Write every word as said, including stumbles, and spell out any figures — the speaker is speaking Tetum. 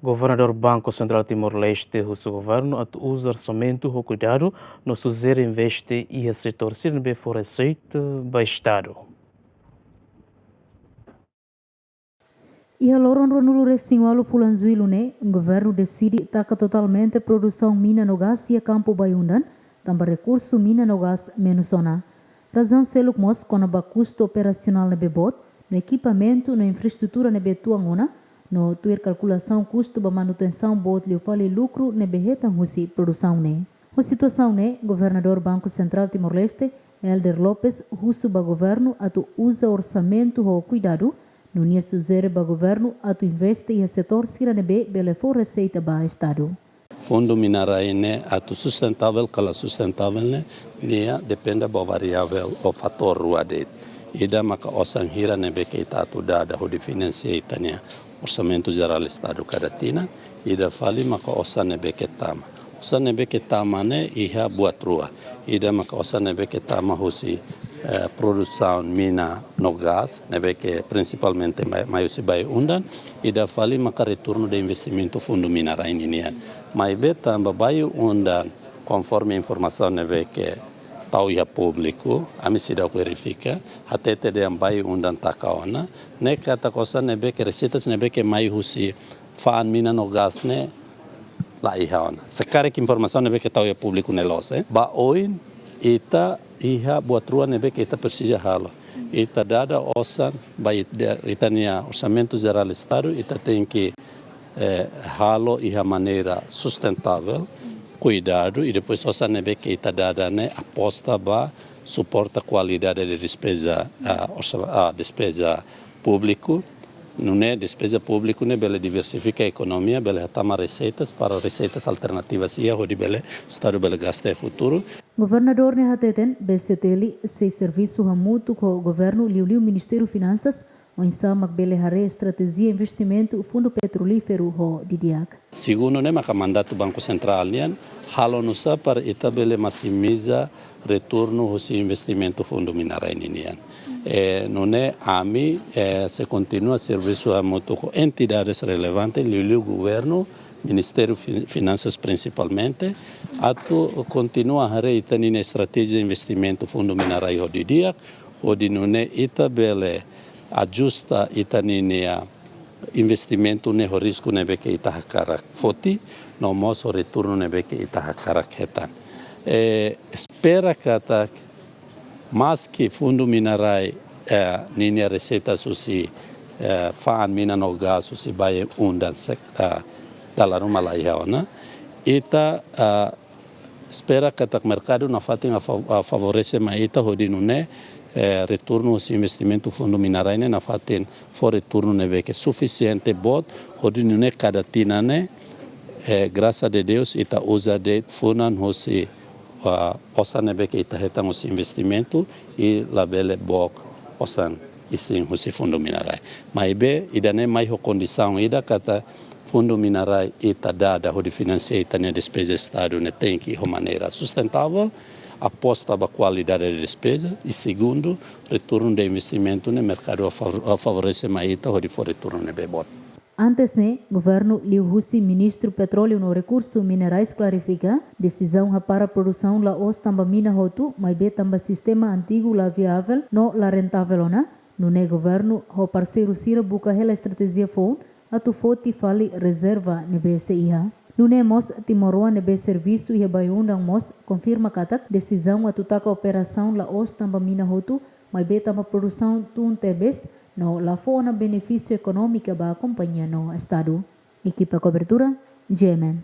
Governadór Banku Sentrál Timor-Leste husu governu atu uza orsamentu ho kuidadu no sujere investe iha setór sira ne'ebé fó reseita ba Estadu. Iha loron ruanulu-resin-ualu fulan Jullu ne'e, governu deside taka totalmente produsaun mina no gás iha kampu Bayu-Undan, tanba rekursu mina no gás menus ona. Razaun seluk mós kona-ba kustu operasionál ne'ebé boot, no ekipamentu no infraestrutura ne'ebé tuan ona, no tuir kalkulasaun kustu ba manutensaun boot liu fali lukru ne'ebé hetan husi produsaun ne'e. Ho situasaun ne'e, Governadór Banku Sentrál Timor-Leste, Helder Lopes, husu ba governu atu uza orsamentu ho kuidadu, no nia sujere ba governu atu investe iha setór sira ne'ebé bele fó reseita ba Estadu. Fundu mina-rai ne'e atu sustentável ka la sustentável ne'e, nia depende ba variável ou fatór rua de'it. Ida maka osan hira ne'ebé ke ita atu dada hodi finansia ita-nia Orsamentu Jerál Estadu kada tinan, ida fali maka osan ne'ebé ke tama. Osan ne'ebé ke tama ne'e iha buat rua. Ida maka osan ne'ebé ke tama husi, eh, produsaun mina no gás, ne'ebé ke prinsipalmente mai, mai husi Bayu-Undan, ida fali maka retornu de investimentu fundu mina-rai ninian. Maibé tanba Bayu-Undan, konforme informasaun ne'ebé ke tau iha públiku, ami seidauk verifika, hatete dehan Bayu-Undan taka ona, ne'e katak osan ne'ebé ke reseitas ne'ebé ke mai husi fa'an mina no gás ne'e la iha ona. Se karik informasaun ne'ebé ke tau iha públiku ne'e loos, eh. Ba oin ita iha buat rua ne'ebé ke ita presiza halo. Ita dada osan ba it-, ita-nia Orsamentu Jerál Estadu, ita tenke, eh, halo iha maneira sustentável, kuidadu, i depois osan ne'ebé ke ita dada ne'e aposta ba suporta kualidade de despeza, ah, orsa-, ah, despeza públiku. Nune'e despeza públiku ne'e bele diversifika ekonomia, bele hatama reseitas para reseitas alternativas iha hodi bele Estadu bele gasta iha futuru. Governadór ne'e hateten, B C T L sei servisu hamutuk ho governu liuliu Ministériu Finansas, oinsá mak bele haree estratéjia investimentu fundu petrolíferu ho didi'ak. Segundu ne'e maka mandatu Banku Sentrál nian, halo nu'usá para ita bele maksimiza retornu husi investimentu fundu mina-rai ninian. Eh, nune'e ami, eh, sei kontinua servisu hamutuk ho entidades relevante, liuliu governu, Ministériu Fin-, Finansas prinsipalmente, atu kontinua haree ita-nia estratéjia investimentu fundu mina-rai ho didi'ak, hodi nune'e ita bele ajusta ita-nia investimentu ne'e ho risku ne'ebé ke ita hakarak foti, no mós ho retornu ne'ebé ke ita hakarak hetan. Eh, espera katak maski fundu mina-rai, eh, ninia reseitas husi, eh, fa'an mina no gás husi Bayu-Undan sek-, eh, dala ruma la iha ona, ita, eh, espera katak merkadu nafatin a fa-, a favorese mai ita hodi nune'e, eh, retornu husi investimentu fundu mina-rai ne'e nafatin fó retornu ne'ebé ke sufisiente boot, hodi nune'e kada tinan ne'e, eh, grasas a Deus ita uza de'it funan husi, ah, osan ne'ebé ke ita hetan husi investimentu, i labele book osan isin husi fundu mina-rai. Maibé, ida-ne'e mai ho kondisaun ida katak fundu mina-rai ita dada hodi finansia ita-nia despeza Estadu ne'e tenke ho maneira sustentável, aposta ba kualidade de despeza, i segundu, retornu de investimentu ne'e merkadu a fav-, a favorese mai ita hodi fó retornu ne'ebé boot. Antes ne'e, governu liuhusi Ministru Petróleu no Rekursu Minerais klarifika, desizaun hapara produsaun la'ós tanba mina hotu, maibé tanba sistema antigu la viavel no la rentável ona, nune'e governu ho parseiru sira buka hela estratéjia foun, atu foti fali rezerva ne'ebé sei iha. Nune'e mós timoroan ne'ebé servisu iha Bayu-Undan mós konfirma katak desizaun atu taka operasaun la'ós tanba mina hotu, maibé tanba produsaun tun tebes, no la fó ona benefísiu ekonómika ba kompañia no Estadu. Ekipa kobertura, G M N.